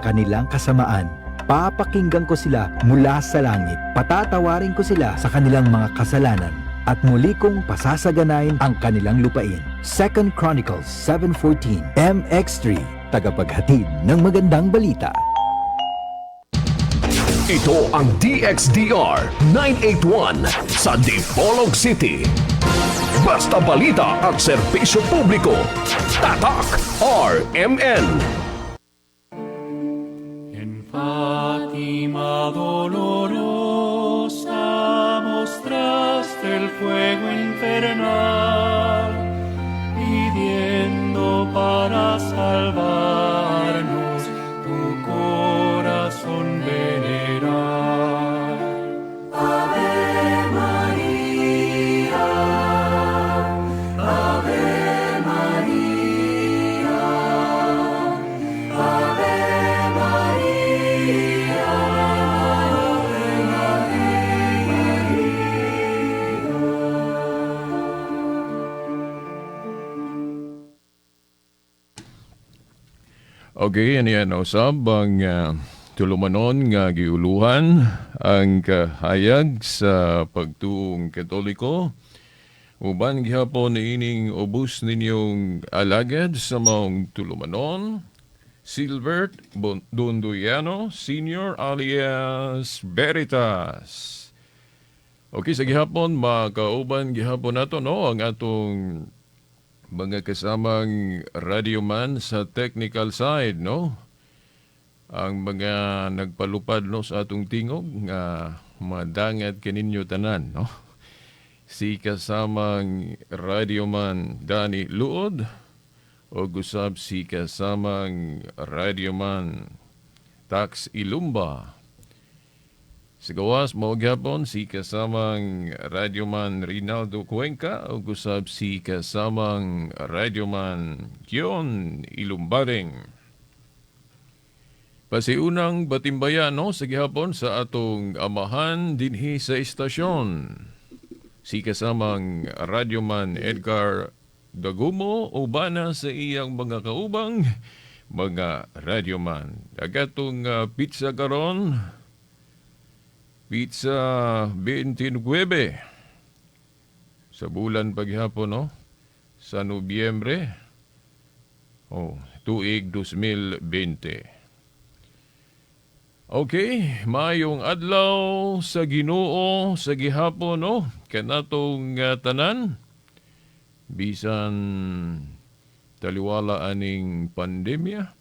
Kanilang kasamaan. Papakinggan ko sila mula sa langit. Patatawarin ko sila sa kanilang mga kasalanan at muli kong pasasaganain ang kanilang lupain. 2 Chronicles 7:14. MX3, tagapaghatid ng magandang balita. Ito ang DXDR 981 sa Dipolog City. Basta balita at serbisyo publiko. Tatak RMN. En Fátima dolorosa mostraste el fuego infernal, pidiendo para salvarnos tu corazón venerar. Ave María, Ave María, Ave María, Ave María. Okay, yan yan usab ang tulumanon nga giuluhan ang kahayag sa pagtuong Katoliko. Uban gihapon ining ubos ninyong alagad sa maong tulumanon, Silbert Donduyano Senior alias Veritas. Okay, sa gihapon, makauban gihapon nato, no, ang atong mga kasamang radyoman sa technical side, no? Ang mga nagpalupad, no, sa atong tingog nga madangat kaninyo tanan, no? Si kasamang radyoman Dani Luod o gusab si kasamang radyoman Tax Ilumba. Sa gawas mao gyapon si kasamang radyoman Rinaldo Cuenca o gusab si kasamang radyoman Kion Ilumbaring. Pasiunang batimbayan, no, sa gihapon sa atong amahan dinhi sa istasyon. Si kasamang radyoman Edgar Dagumo ubana sa iyang mga kaubang mga radyoman. Agatong pizza karon, pizza 29 sa bulan paghapon, no, sa Nobyembre, oh, tuig 2020. Okay, maayong adlaw sa Ginoo sa gihapon, no, kanatong tanan, bisan taliwala aning pandemya.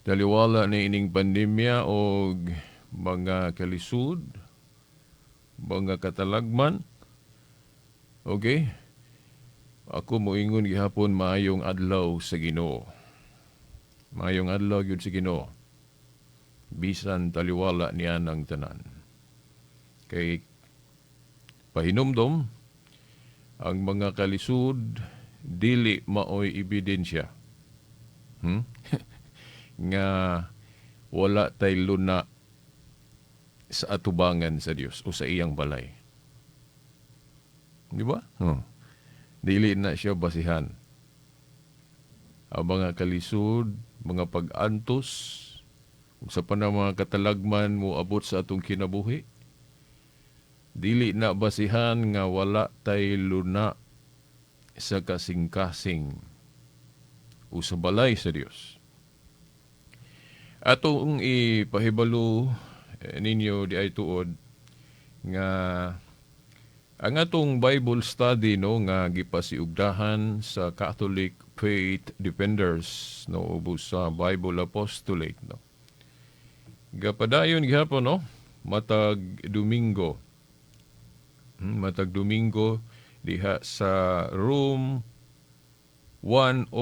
Taliwala ni ining pandemya og mga kalisod, mga katalagman. Okay? Ako moingon gihapon, maayong adlaw sa Ginoo. Maayong adlaw gyud sa Ginoo. Bisan taliwala niya ng tanan. Kay pahinumdom, ang mga kalisod dili maoy ebidensya. Nga wala tay luna sa atubangan sa Dios o sa iyang balay. Di ba? Oh. Dili na siya basihan. Ang mga kalisod, mga pag-antos, ug sa pa na mga katalagman mo abot sa atong kinabuhi, dili na basihan nga wala tay luna sa kasing-kasing o sa balay sa Dios. Atong ipahibalo ninyo di ay tuod nga ang atong Bible study, no, nga gipasiugdahan sa Catholic Faith Defenders, no, ubos sa Bible Apostolate, no. Gapadayon gihapon, no, matag Domingo. Matag Domingo diha sa room 103.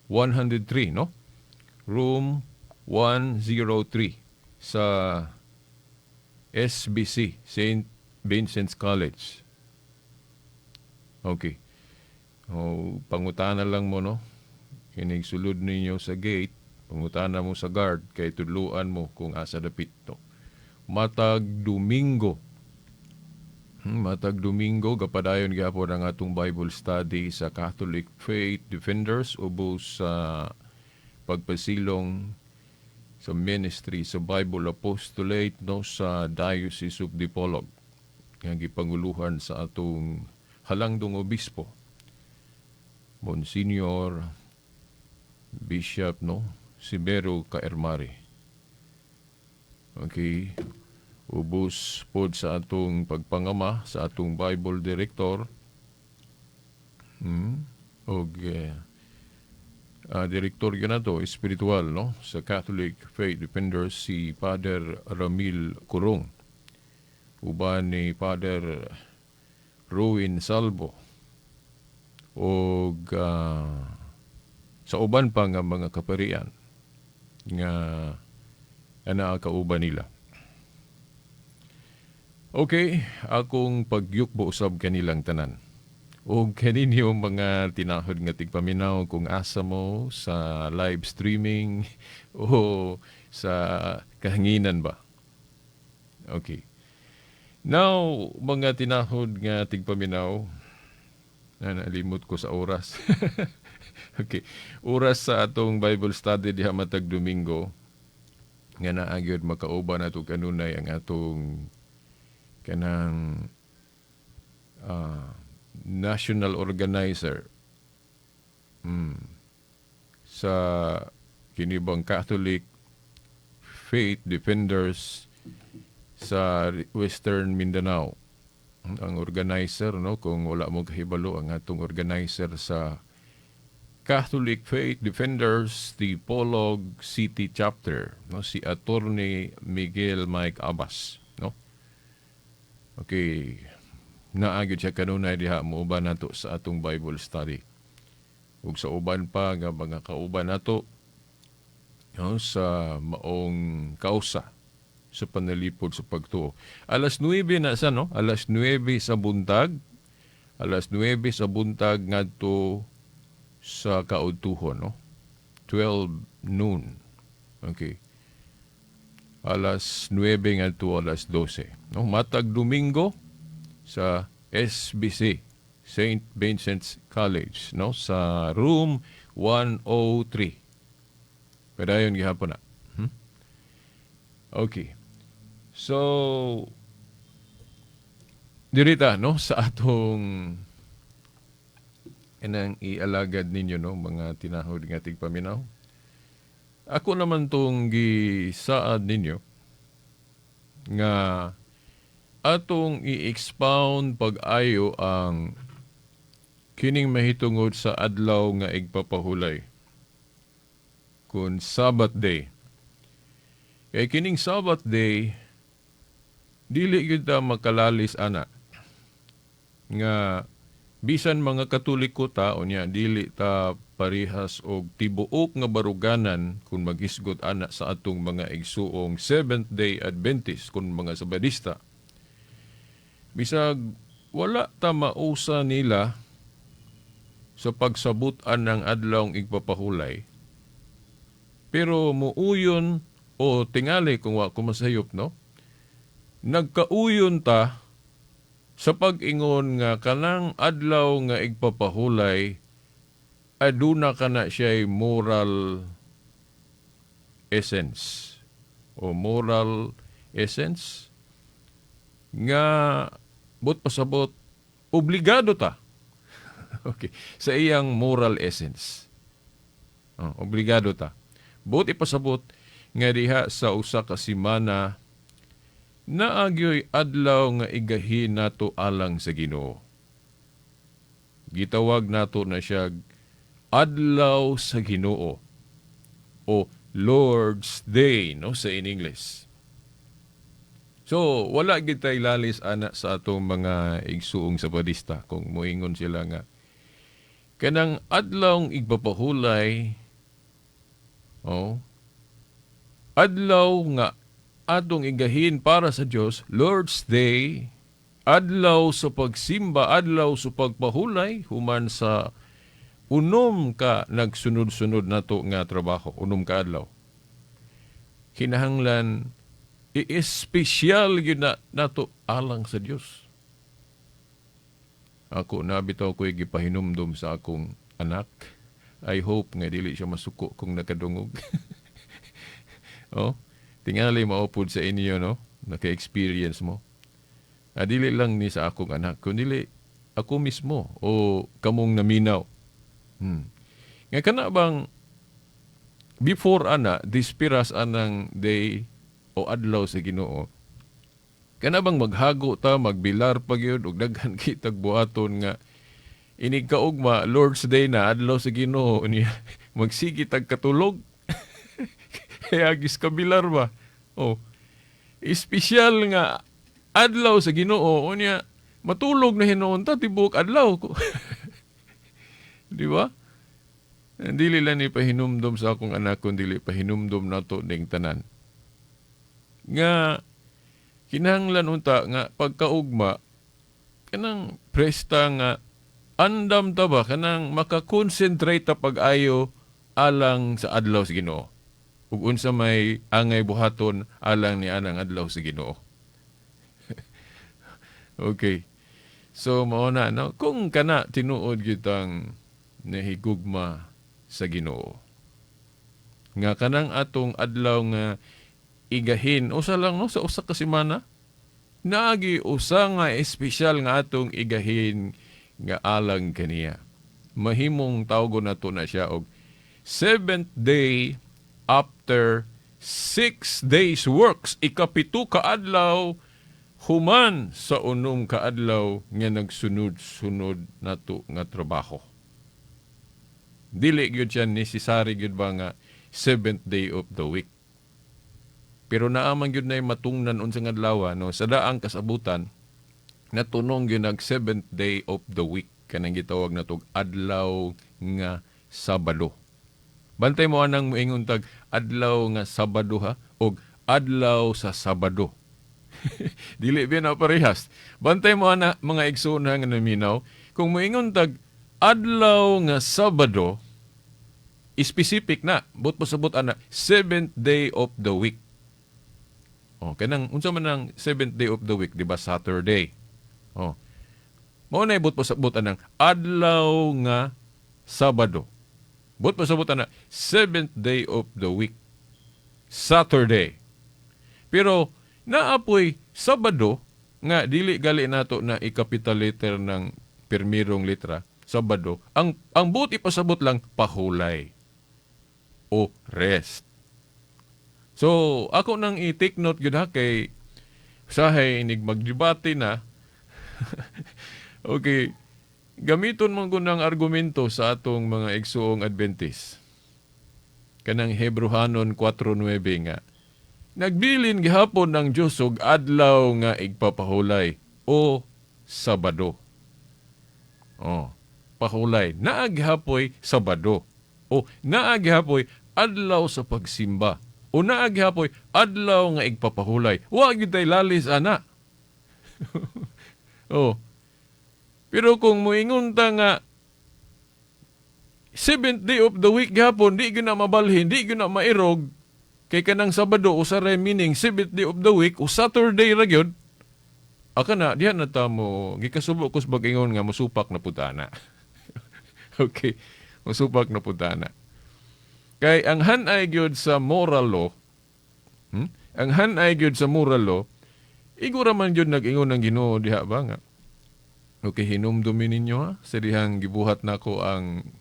103, no? Room 103 sa SBC, St. Vincent's College. Okay. O, pangutana lang mo, no? Kining sulod ninyo sa gate, pangutana mo sa guard, kay tudluan mo kung asa dapit to. Matag Domingo. Matag Domingo gapadayon gyapon ang atong Bible study sa Catholic Faith Defenders ubos sa pagpasilong sa ministry sa Bible Apostolate, no, sa Diocese of Dipolog nga gipanguluhan sa atong halangdong obispo, Monsignor Bishop, no, Severo Caermari. Okay. Ubos pod sa atong pagpangama sa atong Bible director og direktor gyud nato espiritual, no, sa Catholic Faith Defenders, si Father Ramil Kurong, uban ni Father Ruin Salvo og sa uban pa nga mga kaparian nga ana kauban nila. Okay, akong pagyukbo usab kanilang tanan. O kaninyo mga tinahod nga tigpaminaw kung asa mo sa live streaming o sa kahanginan ba. Okay. Now, mga tinahod nga tigpaminaw, na nalimot ko sa oras. Okay. Oras sa atong Bible study diha matag Domingo nga naa gyud makauban nato kanunay ang atong kanang national organizer sa kinibang Catholic Faith Defenders sa Western Mindanao. Ang organizer, no, kung wala mo kahibalo, ang atong organizer sa Catholic Faith Defenders Dipolog City Chapter, no, si Attorney Miguel Mike Abbas, no. Okay, naa gyud siya kanunay diha muuban nato sa atong Bible study ug sa uban pa nga mga kauban nato, no, sa maong kausa sa panalipod sa pagtuo. Alas 9 na sa, no? Alas 9 sa buntag. Alas 9 sa buntag ngadto sa kaudtuhon, no? 12 noon. Okay. Alas 9 ngadto alas 12. No? Matag Domingo sa SBC, St. Vincent's College, no? Sa room 103. Padayon gihapon na. Okay. So, dirita, no, sa atong inang ialagad ninyo, no, mga tinahod nga tigpaminaw. Ako naman tong gisaad ninyo nga atong i-expound pag-ayo ang kining mahitungod sa adlaw nga igpapahulay kun Sabbath day. Kay kining Sabbath day, dili gyud ta makalalis ana nga bisan mga Katoliko ta, unya dili ta parihas og tibuok nga baruganan kung maghisgot ana sa atong mga igsuong Seventh Day Adventist kun mga Sabadista. Bisag wala ta mausa nila sa pagsabutan ng adlawng igpapahulay, pero muuyon o tingali kung wa ko masayop, no, nagkauyon ta sa pag-ingon nga kanang adlaw nga igpapahulay aduna kana siya'y moral essence o moral essence nga but pasabot obligado ta, okay, sa iyang moral essence. Oh, obligado ta. But ipasabot nga diha sa usa ka semana naa gyoy adlaw nga igahin nato alang sa Ginoo. Gitawag nato na siya adlaw sa Ginoo o Lord's Day, no, sa in English. So, wala gid tay lalis ana sa atong mga igsuong Sabadista kung moingon sila nga kanang adlawng igpapahulay, oh, adlaw nga atong igahin para sa Dios, Lord's Day, adlaw sa pagsimba, adlaw sa pagpahulay human sa 6 ka nagsunod-sunod nato nga trabaho, 6 ka adlaw. Kinahanglan i-espesyal gyud na nato alang sa Dios. Ako na bitaw ko'y gipahinumdom sa akong anak. I hope nga dili siya masuko kung nakadungog. Oh, tingali maupod sa inyo, no? Naka-experience mo. Dili lang ni sa akong anak, kundi ako mismo o kamong naminaw. Nga kana bang before ana, dispiras anang day o adlaw sa Ginoo, kana bang maghago ta, magbilar pa gyud og daghan kitag buhaton nga inig kaugma Lord's Day na, adlaw sa Ginoo niya, magsige tag katulog. Kaya gis kabilar ba? Oh. Espesyal nga adlaw sa Ginoo unya matulog na hinuon ta tibuok adlaw. Di ba? Dili lang ni pahinumdom sa akong anak, kun dili pahinumdom nato ning tanan. Nga kinahanglan unta nga pagkaugma kanang presta nga andam ta ba, kanang makakonsentrate ta pag-ayo alang sa adlaw sa Ginoo. Ug unsa may angay buhaton alang ni anang adlaw sa Ginoo. Okay. So mao na, no, kung kana tinuod kitang nahigugma sa Ginoo. Nga kanang atong adlaw nga igahin usa lang, no, sa usa ka semana, naagi usa nga espesyal nga atong igahin nga alang kaniya. Mahimong tawgon nato na siya og seventh day after 6 days works, ikapito ka adlaw human sa 6 ka adlaw nga nagsunod-sunod nato nga trabaho. Dili gyud siya necessary gyud ba nga seventh day of the week. Pero naaman gyud na matungnan unsang adlaw, no, sa daang kasabutan natunong gyud nag seventh day of the week, kanang gitawag natog adlaw nga Sabado. Bantay mo anang moingon tag adlaw nga Sabado ha og adlaw sa Sabado. Dili ba na parehas? Bantay mo ana, mga igsoon nga naminaw, kung moingon tag adlaw nga Sabado, specific na, but pasabot ana seventh day of the week. Oh, kanang unsa man ang seventh day of the week, di ba Saturday? Oh. Mao na ibot pasabot anang adlaw nga Sabado. But pasabot ana seventh day of the week, Saturday. Pero naapoy Sabado nga dili gali nato na i-capital letter ng pirmirong letra, Sabado. Ang buot ipasabot lang pahulay o rest. So, ako nang i-take note gyud ha, kay sahay inig magdebate na. Okay. Gamiton man ko ng argumento sa atong mga igsuong Adventist. Kanang Hebrehanon 4.9 nga nagbilin gihapon ng Diyos og adlaw nga igpapahulay o Sabado. Oh, pahulay. Naa gihapoy Sabado. O naa gihapoy adlaw sa pagsimba. O naa gihapoy adlaw nga igpapahulay. Wa gyud tay lalis ana. Oh. Pero kung moingon ta nga seventh day of the week gihapon, di gyud na mabalhin, di gyud na mairog, kay kanang Sabado usa ra meaning, seventh day of the week o Saturday ra gyud. Aka na diha na ta mo gikasubo ko sa bag-ingon nga mosupak na pud ana. Okay, mosupak na pud ana. Kay ang hanay gyud sa moral law, Ang hanay gyud sa moral law, igo ra man gyud nag-ingon ng Ginoo diha ba nga, "Okay, hinumdumi ninyo ha, sa dihang gibuhat nako ang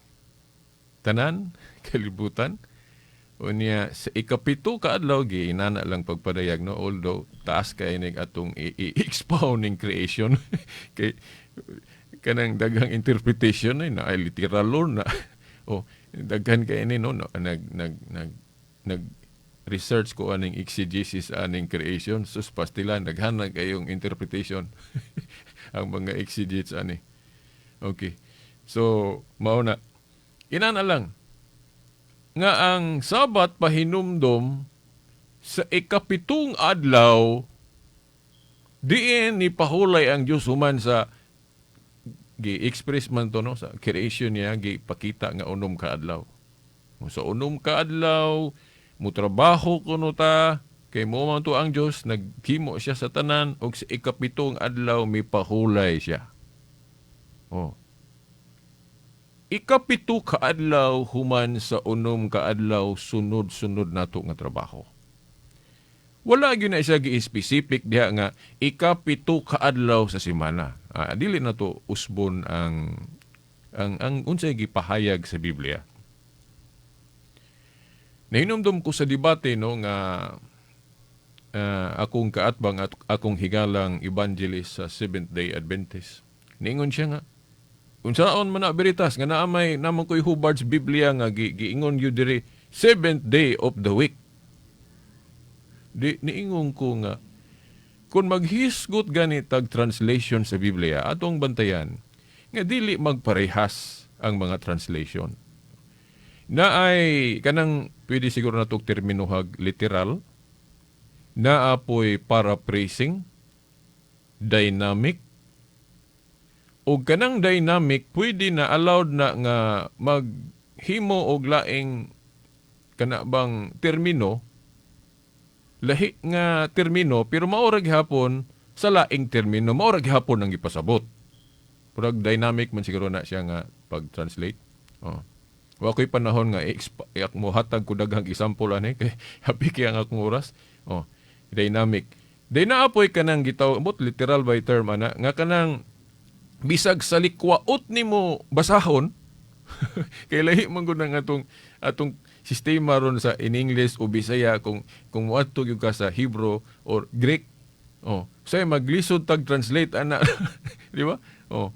tanan, kalibutan. Unya sa ikapito ka adlaw," gi inana lang pagpadayag, no, although taas kay nig atong i-expound ning creation kay kanang daghang interpretation ay na ay literal na oh, daghan kay ini, no, nag nag nag nag research ko aning exegesis aning creation, sus pastilan, daghan na kayong interpretation ang mga exegetes ani. Okay, so mao na inana lang nga ang Sabat pahinumdom sa ikapitong adlaw diin ni pahulay ang Dios human sa gi-express man to, no, sa creation niya, gipakita nga 6 ka adlaw. Sa 6 ka adlaw mutrabaho kuno ta kay mo man to ang Dios, naghimo siya sa tanan ug sa ikapitong adlaw mipahulay siya. Oh. Ikapito ka adlaw human sa 6 ka adlaw sunod-sunod nato nga trabaho. Wala gyud na siya gi-specific diha nga 7 ka adlaw sa semana. Dili na to usbon ang unsay gipahayag sa Biblia. Nahinumdum ko sa debate, no, nga akong kaatbang at akong higalang evangelist sa Seventh Day Adventist. Niingon siya nga, unsaon man na Veritas nga naa may naman ko'y Hubbard's Biblia nga giingon gyud diri seventh day of the week. Di niingon ko nga kung maghisgot gani tag translation sa Biblia, atong bantayan nga dili magparehas ang mga translation. Na ay kanang pwede siguro natog terminuhag literal, naa poy paraphrasing, dynamic, o kanang dynamic pwede na allowed na nga maghimo og laing kana bang termino, lahi nga termino, pero mao ra gihapon sa laing termino, mao ra gihapon ang gipasabot. Murag dynamic man siguro na siya nga pag-translate. Oh. Wa ko'y panahon nga i-exp- mo hatag ko daghang example ani kay happy kay ang akong oras. Oh, dynamic. Day naapoy kanang gitaw but literal by term ana nga kanang bisag sa likwaot nimo basahon kay lahi man gud ang atong sistema ron sa in English o Bisaya kung moadto gyud ka sa Hebrew or Greek. Oh, say maglisod tag translate ana, di ba? Oh.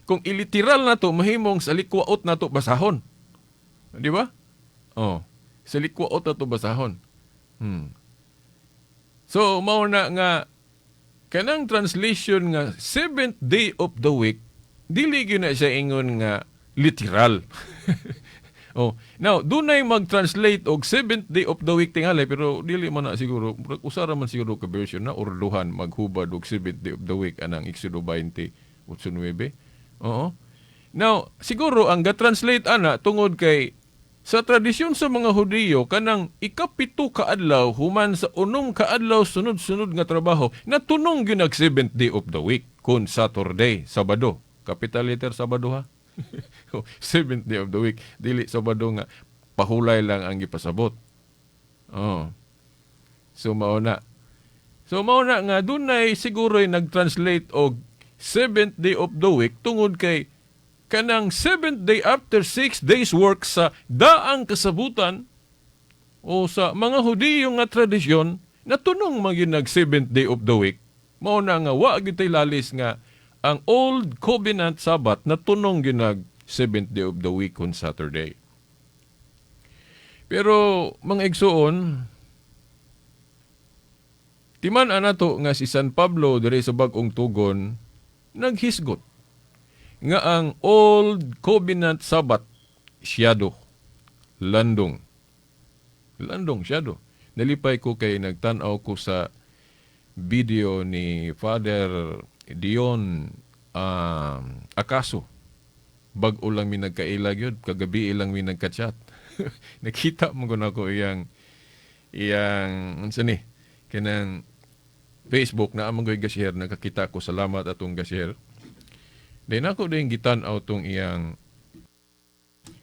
Kung iliteral na to, mahimong sa likwaot na to basahon. Di ba? Oh, sa likwaot na to basahon. So mao na nga kanang translation nga seventh day of the week, dili gyud na siya ingon nga literal. Oh, now dunay mag-translate og seventh day of the week tingali, pero dili man na siguro, usa ra man siguro ka version na orduhan maghubad og seventh day of the week anang Exodo 20:8-9. Oo. Now, siguro ang ga-translate ana tungod kay sa tradisyon sa mga Hudiyo, kanang 7 ka adlaw human sa 6 ka adlaw sunod-sunod nga trabaho, natunong gyud nag seventh day of the week kun Saturday, Sabado. Capital letter Sabado ha. Seventh day of the week, dili Sabado nga pahulay lang ang gipasabot. Oh. So mao na. So mao na nga dunay siguro'y nag-translate og seventh day of the week tungod kay kanang seventh day after 6 days work sa daang kasabutan o sa mga Hudiyo nga tradisyon, natunong magyud nag seventh day of the week. Mao na nga wa gyud tay lalis nga ang Old Covenant Sabbath natunong gyud nag seventh day of the week on Saturday. Pero mga igsuon, timan nato nga si San Pablo diri sa Bag-ong Tugon naghisgot nga ang Old Covenant Sabbath shadow, landong. Landong, shadow. Nalipay ko kay nagtan-aw ko sa video ni Father Dion Acaso. Bag-o lang mi nagkaila gyud, kagabi lang mi nagka-chat. Nakita mo ko nako iyang unsa ni kanang Facebook na among ga-share, nakakita ko, salamat atong ga-share. Then ako din gitan-aw tong iyang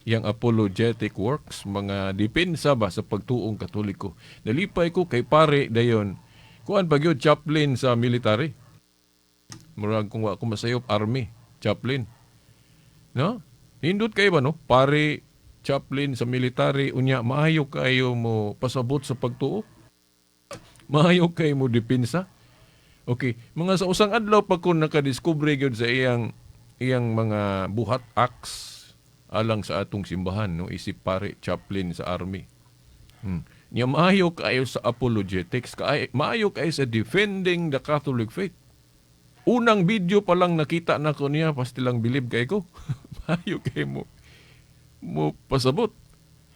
iyang apologetic works, mga depensa ba sa pagtuong Katoliko. Nalipay ko kay pare dayon. Kuan pa gyud, chaplain sa military. Murag kung wa ko masayop, army chaplain. No? Nindot kay ba, no? Pare, chaplain sa military, unya maayo kayo mo pasabot sa pagtuo. Maayo kay mo depensa. Okay, mga sa usang adlaw pa ko nakadiskubre gyud sa iyang iyang mga buhat, acts alang sa atong simbahan, no, isip pare, chaplain sa army. Nya maayo kaayo sa apologetics, kay maayo kaayo sa defending the Catholic faith. Unang video pa lang nakita na ko niya, pastilang bilib kay ko. Maayo kay mo mo pasabot.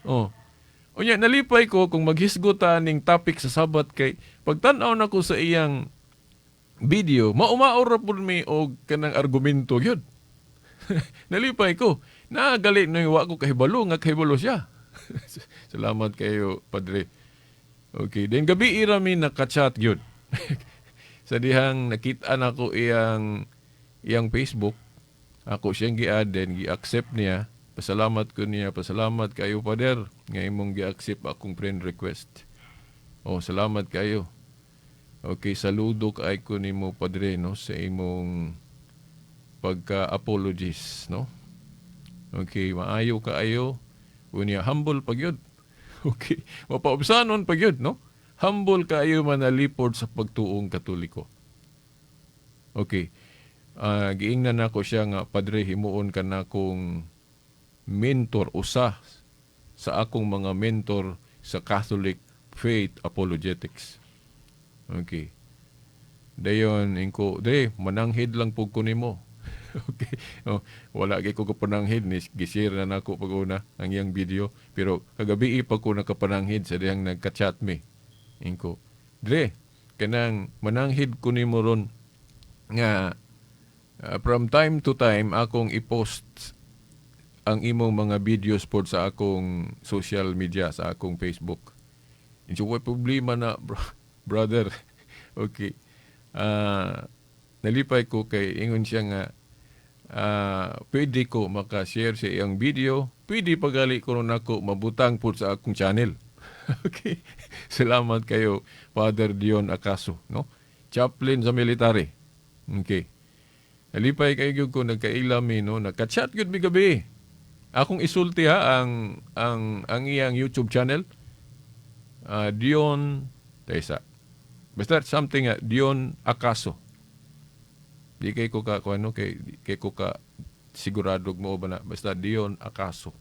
Oh. Unya nalipay ko kung maghisgot ta ning topic sa Sabat kay pagtan-aw nako sa iyang video, maumao ra pud mi og kanang argumento gyud. Nalipay ko. Nagali no wa ko kahibalo nga kahibalo siya. Salamat kayo, Padre. Okay, then gabi ira mi naka-chat gyud. Sa dihang nakita nako iyang iyang Facebook. Ako siyang gi-add, then gi-accept niya. Pasalamat ko niya, pasalamat kayo, Father, nga imong gi-accept akong friend request. Oh, salamat kayo. Okay, saludo kay ko nimo, Padre, no, sa imong pagka-apologies, no? Okay, maayo kaayo. Unya humble pa gyud. Okay, mapaubsanon pa gyud, no? Humble kaayo manalipod sa pagtuong Katoliko. Okay. Giingnan nako siya nga, "Padre, himuon ka na akong mentor, usa sa akong mga mentor sa Catholic Faith Apologetics." Okay. Dayon inko, "Dre, mananghid lang pud ko nimo." Okay. Oh, wala kay ko kapananghid ni, gi-share na nako pag-una ang iyang video, pero kagabi pa ko nakapananghid sa dihang nagka-chat mi. Inko, "Dre, kanang mananghid ko nimo ron nga from time to time akong i-post ang imong mga videos pod sa akong social media, sa akong Facebook." Inso, "Way problema na, bro, brother." Okay. Nalipay ko kay ingon siya nga pwede ko maka-share sa iyang video, pwede pagali ko nako mabutang pod sa akong channel. Okay. Salamat kayo, Father Dion Acaso, no? Chaplain sa military. Okay. Nalipay kayo gyud ko nagkaila mi, no, nagka-chat gyud mi gabi. Akong isulti ha ang iyang YouTube channel. Dion Tesa. Basta something Dion Acaso. Di kay ko ka kuno, kay kay ko ka sigurado mo ba na, basta Dion Acaso.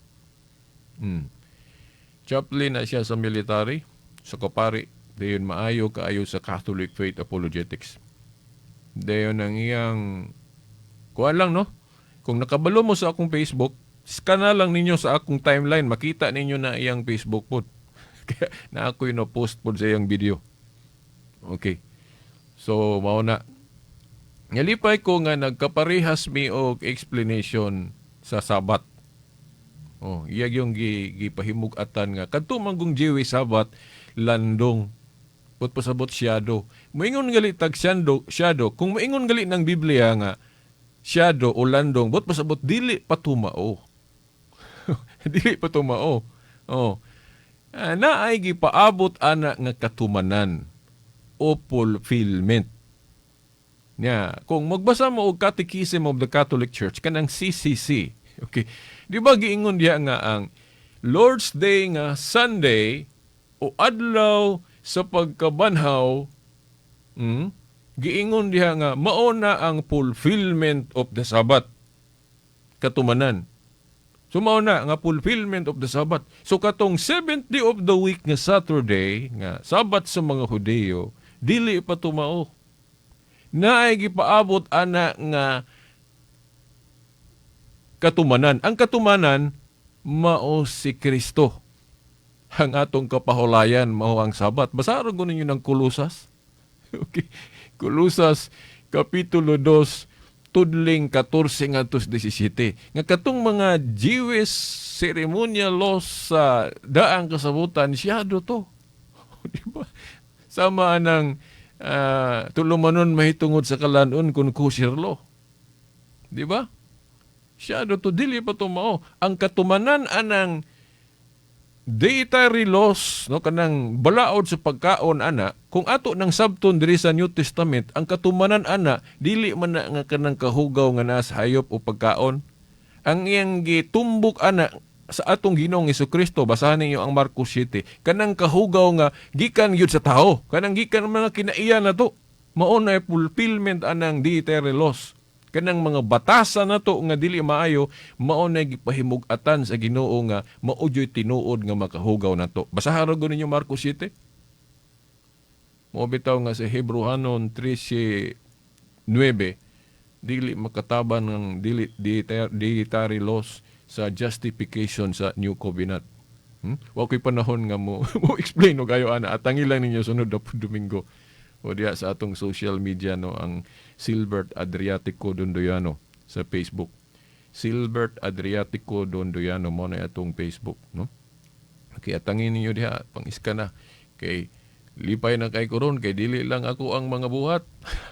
Chaplain na siya sa military, sa kapari, dayon maayo kaayo sa Catholic Faith Apologetics. Dayon ang iyang kuan lang, no. Kung nakabalo mo sa akong Facebook, scan na lang ninyo sa akong timeline, makita ninyo na iyang Facebook pod. Kaya na ako'y no post pod sa iyang video. Okay. So mao na. Nalipay ko nga nagkaparehas mi og explanation sa Sabat. Oh, iya yung gipahimug-atan nga kadto man kung Jewish Sabbath landong, put pasabot shadow. Moingon gali tag shadow, shadow. Kung moingon gali ng Biblia nga shadow o landong, but pasabot dili pa tumao. Dili pa tumao. Oh. Na ay gipaabot ana nga katumanan o fulfillment. Nya, kung magbasa mo og Catechism of the Catholic Church, kanang CCC, okay. Di ba giingon diha nga ang Lord's Day nga Sunday o adlaw sa pagkabanhaw, giingon diha nga mao na ang fulfillment of the Sabbath. Katumanan. So mao na nga fulfillment of the Sabbath. So katong seventh day of the week nga Saturday, nga Sabbath sa mga Hudeyo, dili pa tumao. Naay gipaabot ana nga katumanan. Ang katumanan mao si Kristo. Ang atong kapahulayan mao ang Sabat. Basaron ko ninyo ng Kolosas. Okay. Kolosas Kapitulo 2 tudling 14 ngadto 17. Nga katong mga Jewish ceremonial laws sa daang kasabutan, shadow to. Di ba? Sama ng tulumanon mahitungod sa kalanon kung kosher law. Di ba? Shadow to, dili pa to mao. Ang katumanan anang dietary laws, no, kanang balaod sa pagkaon ana, kung ato nang sabton diri sa New Testament, ang katumanan ana dili man na nga kanang kahugaw nga naa sa hayop o pagkaon. Ang iyang gitumbok ana sa atong Ginoong Kristo, basahan ninyo ang Marcos 7, kanang kahugaw nga gikan gyud sa tao, kanang gikan mga kinaiya na to, mao na fulfillment anang dietary laws. Kanang mga batasan nato nga dili maayo, mao na gipahimug-atan sa Ginoo nga mao juy tinuod nga makahugaw nato. Basahan ra ninyo Marcos 7. Mao bitaw nga sa Hebreohanon 13:9, dili makataban ng dili dietary laws sa justification sa New Covenant. Wa ko'y panahon nga mo explain og ayo ana. Atangi lang ninyo sunod na Domingo o diya sa atong social media, no, ang Silbert Adriatico Dondoyano sa Facebook. Silbert Adriatico Dondoyano mo na atong Facebook, no. Okay, atangin ninyo diha pang-iska na kay Lipay na kay ko ron kay dili lang ako ang mga buhat.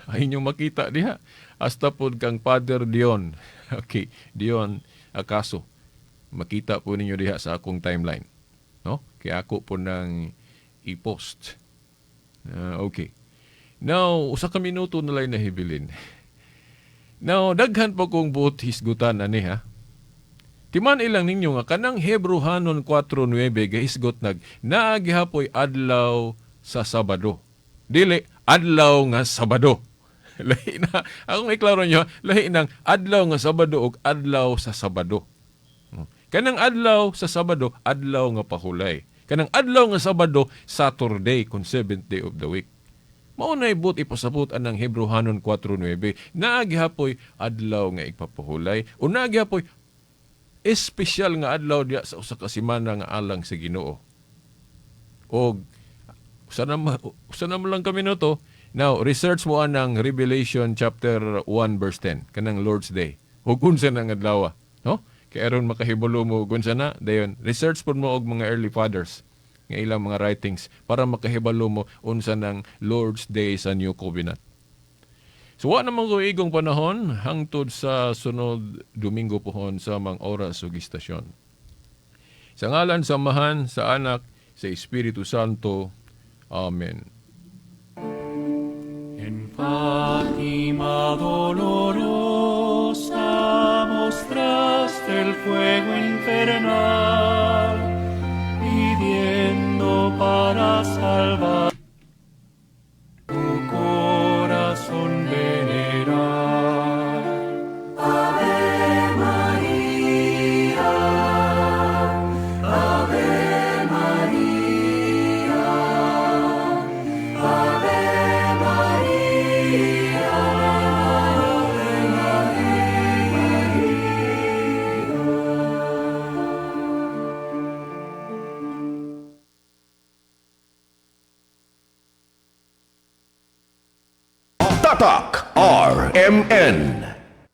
Ay inyong makita diha. Hasta pod kang Father Dion. Okay, Dion Acaso. Makita po ninyo diha sa akong timeline. No? Kaya ako po nang i-post. Okay. Now, usa ka minuto na lang nahibilin. Now, daghan pa kong buot hisgutan ani ha. Timan ilang ninyo nga kanang Hebrehanon 4:9 gahisgot nag naa gihapoy adlaw sa Sabado. Dili adlaw nga Sabado. Lahi na akong iklaro niyo, lahi nang adlaw nga Sabado ug adlaw sa Sabado. Kanang adlaw sa Sabado, adlaw nga pahulay. Kanang adlaw nga Sabado, Saturday, kung seventh day of the week. Mao na ibot ipasabot anang Hebrehanon 4:9. Naa gihapoy adlaw nga igpapahulay o naa gihapoy espesyal nga adlaw diya sa usa ka semana nga alang sa Ginoo. Og usa na lang kami no to. Now, research mo anang Revelation chapter 1 verse 10, kanang Lord's Day. Ug unsa na nga adlaw, no? Kay aron makahibalo mo ug unsa na, dayon research pud mo og mga early fathers nga ilang mga writings para makahibalo mo unsa nang Lord's Day sa New Covenant. So wa naman ko igong panahon hangtod sa sunod Domingo pohon sa mang oras ug istasyon. Sa ngalan sa Amahan, sa Anak, sa Espiritu Santo. Amen. En Fátima dolorosa mostraste el fuego infernal, pidiendo para salvar tu corazón venerar. Ave María, Ave María, Ave María, Ave María. Tatak RMN.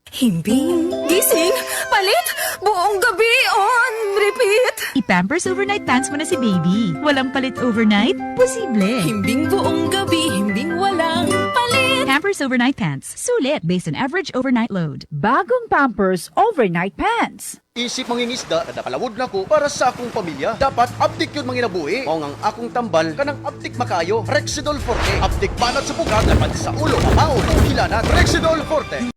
Himbing, gising, palit, buong gabi on, repeat. I-Pampers Overnight Pants mo na si baby. Walang palit overnight? Posible. Himbing buong gabi, himbing walang palit. Pampers Overnight Pants. Sulit based on average overnight load. Bagong Pampers Overnight Pants. Isip mangingisda, kada palawod nako para sa akong pamilya. Dapat abdik yun manginabuhi. Mao nga ang akong tambal kanang abdik makayo. Rexidol Forte. Abdik banat sa bukag, lapad sa ulo, mamaon, hilanat. Rexidol Forte.